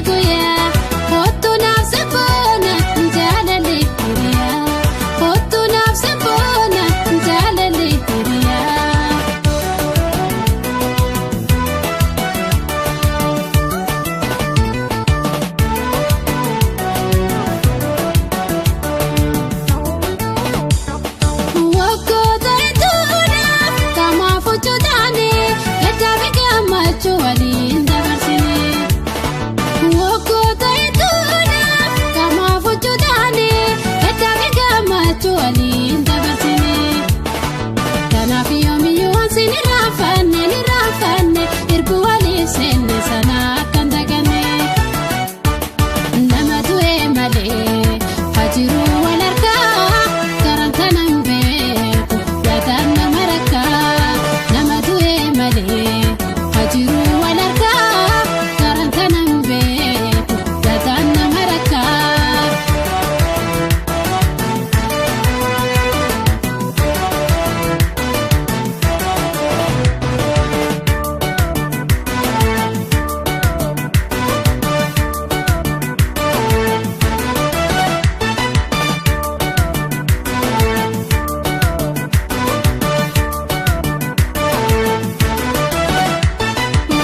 guyyaa kottu naaf sabboona jaalalli hiriyaa kottu naaf sabboona jaalalli hiriyaa. Waggoota hedduudhaaf kamaaf hojjetaane gaddaa fi gammachuu waliin dabarsine. Waggoota hedduudhaaf kamaaf hojjetaane gaddaa fi gammachuu waliin dabarsine. Kanaaf yoomiyyuu wanti ni raanfanne ni raanfanne irbuu waliif seenne sana akka hin daganne. Nama du'e malee hajiruu wal harkaa karaan kana hin beeku yaadaan nama rakkaa. Nama du'e malee hajiruu wal harkaa karaan kana hin beeku yaadaan nama rakkaa.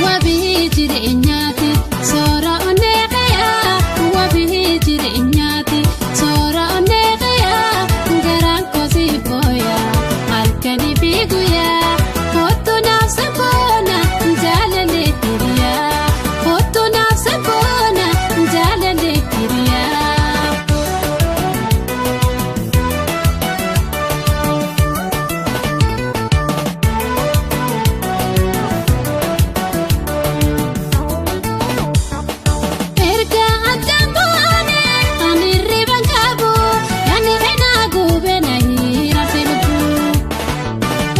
Wabii jireenyaati soora onnee qayaa wabii jireenyaati soora onnee qayaa garaan kosii booyaa halkanii fi guyyaa kottu naaf sabboona jaalalli hiriyaa kottu naaf sabboona jaalalli hiriyaa. Erga addaan baane ani hirriban qabu yaadni keenyaa gubee na hiraarse lubbuu.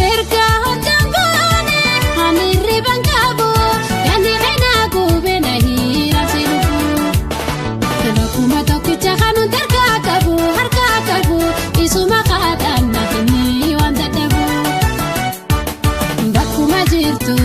Erga addaan baane ani hirriban qabu yaadni keenyaa gubee na hiraarse lubbuu. Lakkuma tokkicha kan nuti harkaa qabu harkaa qabu isuma kaadhaan na kenni waan dadhabu. Bakkuma jirtu